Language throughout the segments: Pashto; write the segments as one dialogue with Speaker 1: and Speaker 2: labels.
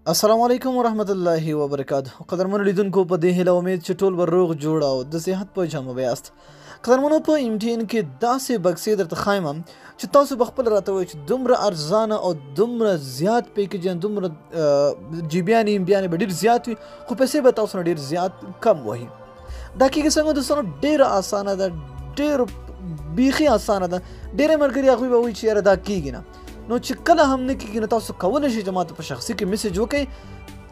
Speaker 1: السلام علیکم ورحمت الله وبرکاته. قدرمنو لیدونکو، په دې هیله امید چې ټول به روغ جوړ او د صحت په جامه به یاست. قدرمنو، په ام ټي ان کې داسې بکسې درته ښایم چې تاسو به خپل راته وایئ چې دومره ارزانه او دومره زیات پیکج، دومره جیبیانې امبیانې به ډېر زیات وي، خو پیسې به تاسو نه ډېر زیات کم وهي. دا کېږي څنګه دوستانو؟ ډېره اسانه ده، ډېر بیخي اسانه ده. ډېری ملګري هغوی به وایي چې یاره دا کېږي نه. نو چې کله هم نه کېږي نو تاسو کولی شئ چې ما ته په شخصي کې میسج وکړئ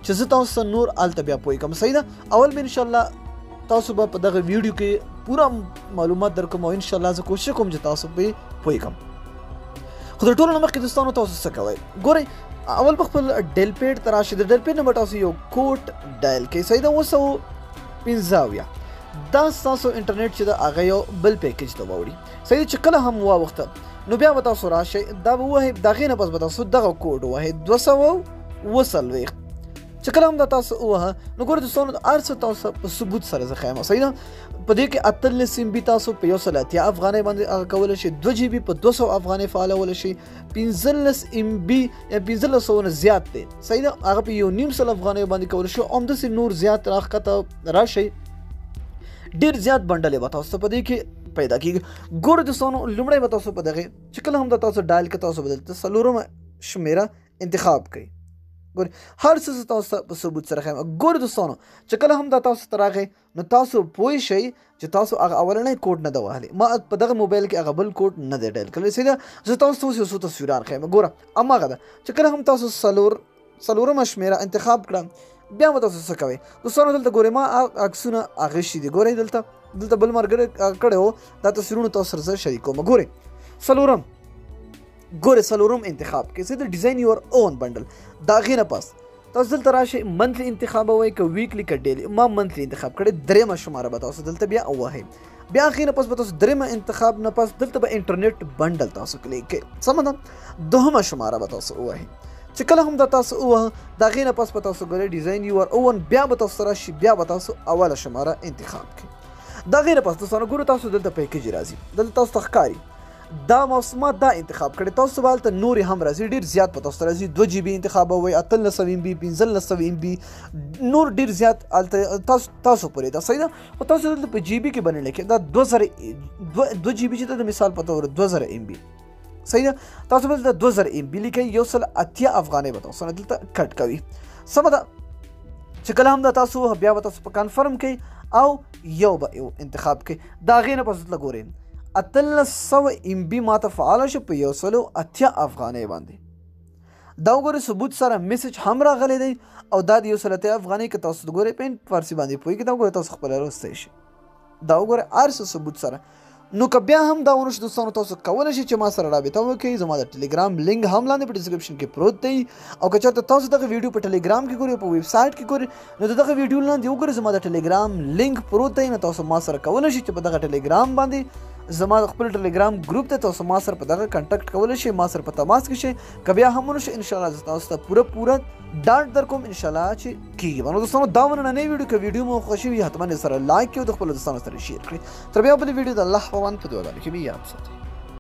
Speaker 1: چې زه تاسو ته نور هلته بیا پوه کړم. صحیح ده. اول به انشاءالله تاسو به په دغه ویډیو کې پوره معلومات درکوم او انشاءالله زه کوشش کوم چې تاسو پرې پوه کړم. خو تر ټولو نه مخکې دوستانو تاسو څه کوئ؟ ګورئ، اول به خپل dial pad ته راشئ. د dial pad نه به تاسو یو کوډ dial کړئ. صحیح ده. 775 دا ستاسو انټرنیټ چې ده هغه یو بل package ته واوړي. صحیح ده. چې کله هم واوښته نو بیا به تاسو راشئ، دا به ووهئ، د هغې نه پس به تاسو دغه کوډ ووهئ 240. چې کله هم دا تاسو ووهه نو ګورئ دوستانو، هر څه تاسو په ثبوت سره زه ښایم. صحیح ده. په دې کې 18 MB تاسو په 180 افغانۍ باندې هغه کولی شئ، 2 GB په 200 افغانۍ فعالولی شئ، 15 MB یا 1500 نه زیات دی. صحیح ده. هغه په 150 افغانیو باندې کولی شئ او همداسې نور زیات راښکته راشئ، ډېر زیات بنډلې به تاسو په دې کې پیدا کېږي. ګورئ دوستانو، لومړی به تاسو په دغې چې کله هم دا تاسو dial کړئ، تاسو به دلته څلورمه شمېره انتخاب کړئ. ګورئ، هر څه زه تاسو ته په ثبوت سره ښیم. ګورئ دوستانو، چې کله هم دا تاسو ته راغی نو تاسو پوه شئ چې تاسو هغه اولنی کوډ نه ده وهلی. ما په دغه موبایل کې هغه بل کوډ نه دی dial کړی. صحیح ده. زه تاسو ته اوس یو څو تصویران ښیم. ګوره، هماغه ده چې کله هم تاسو څلورمه شمېره انتخاب کړه، بیا به تاسو څه کوئ دوستانو؟ دلته ګورئ، ما عکسونه اخیستي دي. ګورئ، دلته بل ملګری کړی و، دا تصویرونه تاسو سره زه شریکوم. ګورئ څلورم، ګورئ څلورم انتخاب کې څه د design your own bundle. د هغې نه پس تاسو دلته راشئ، monthly انتخابوئ که weekly که daily. ما monthly انتخاب کړی. درېیمه شماره به تاسو دلته بیا ووهئ. بیا هغې نه پس به تاسو درېیمه انتخاب نه پس دلته به انټرنیټ bundle تاسو کلیک کړئ. سمه ده. دوهمه شماره به تاسو ووهئ. چې کله هم دا تاسو ووهه، د هغې نه پس به تاسو ګورئ design your own، بیا به تاسو راشي، بیا به تاسو اوله شماره انتخاب کړئ. د هغې نه پس دوستانو ګورو تاسو دلته package راځي، دلته تاسو ته ښکاري دا ما دا انتخاب کړی. تاسو به هلته نورې هم راځي، ډېر زیات به تاسو ته راځي. 2 GB انتخابوئ، 18 MB، 15 MB، نور ډېر زیات هلته تاسو پورې ده. صحیح ده. خو تاسو دلته په GB کې باندې لیکئ دا 2000، 2 GB چې ده د مثال په تور 2000 MB. صحیح ده. تاسو به دلته 2000 MB لیکئ، 180 افغانۍ به تاسو نه دلته کټ کوي. سمه ده. چې کله هم دا تاسو بیا به تاسو په confirm کړئ او یو به یو انتخاب کړئ. د هغې نه پس دلته ګورئ 1800 MB ما ته فعاله شو په 180 افغانۍ باندې. دا وګورئ، ثبوت سره message هم راغلی دی او دا د 180 افغانۍ که تاسو ګورئ په فارسي باندې پوهېږئ، دا وګورئ تاسو خپله لوستی شئ. دا وګورئ هر څه ثبوت سره. نو که بیا هم دا ونه شو دوستانو، تاسو کولی شئ چې ما سره رابطه وکړئ. زما د ټلګرام لینک هم لاندې په description کې پروت دی او که چېرته تاسو دغه ویډیو په ټلګرام کې ګورئ، په ویب سایټ کې ګورئ، نو د دغه ویډیو لاندې وګورئ، زما د ټلګرام لینک پروت دی. نو تاسو ما سره کولی شئ چې په دغه ټلګرام باندې زما خپل ټلګرام ګروپ ته تاسو ما سره په دغه contact کولی شئ، ما سره په تماس کې شئ. که بیا هم ونه شو انشاءالله زه تاسو ته پوره پوره ډاډ درکوم انشاءالله چې کېږي به. نو دوستانو دا و نننۍ ویډیو. که ویډیو مو خوښه وي حتما یې سره like کړئ او د خپلو دوستانو سره share کړئ. تر بیا بلې ویډیو د الله په امان په دعاګانو کې مې یاد ساتئ.